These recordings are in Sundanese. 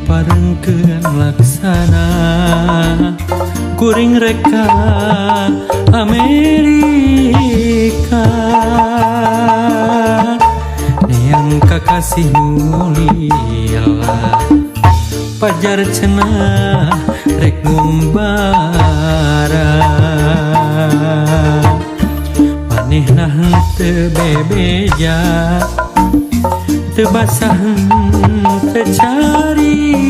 Diparengkeun laksana kuring rek ka Amerika, neang kakasih nu lila. Pajar cenah rek ngumbara, manehna henteu bebeja, teu basah henteu carita.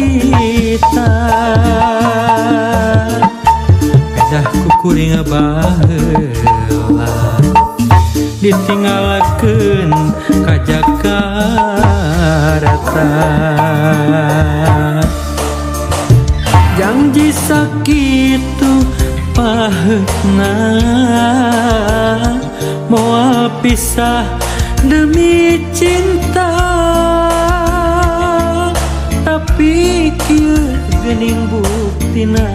Pedah ku kuring baheula ditinggalkeun ka Jakarta. Janji sakitu paheutna, moal pisah demi cinta, tapi kieu geuning buktina,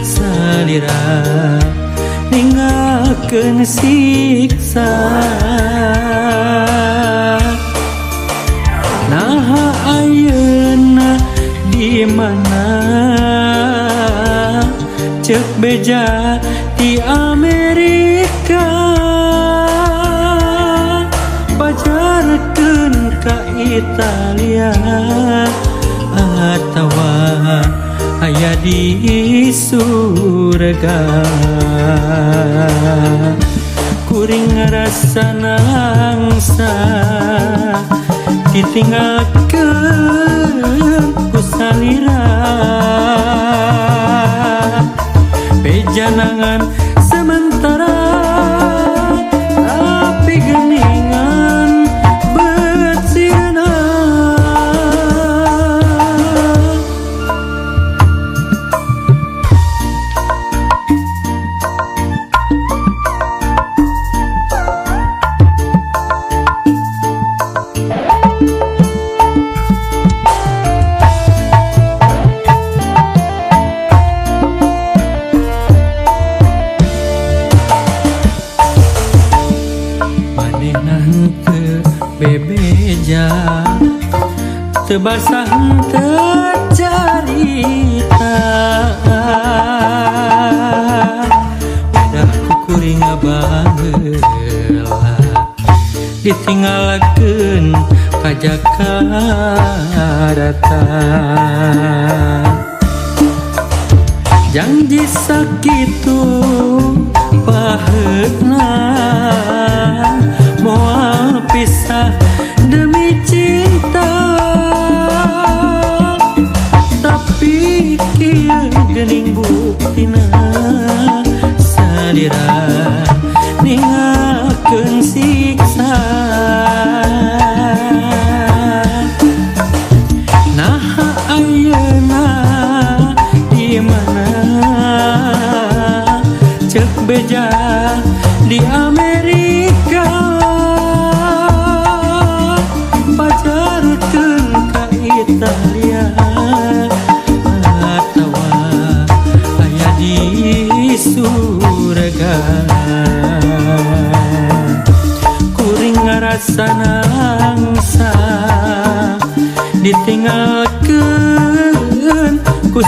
salira ninggalkeun siksa. Naha ayeuna di mana? Ceuk beja di Amerika, pajarkeun ka Italia, atawa aya di surga. Kuring ngarasa nangsa ditinggalkeun ku salira, bejanangan sementara tapi geningan bet sirna. Manehna henteu bebeja, teu basah henteu carita. Pedah ku kuring baheula ditinggalkeun ka Jakarta. Janji sakitu paheutna, moal pisah demi cinta, tapi kieu geuning buktina, salira ninggalkeun siksa. Naha ayeuna di mana? Ceuk beja di Amerika, pajarkeun ka Italia, atawa aya di surga. Kuring ngarasa nangsa ditinggalkeun ku.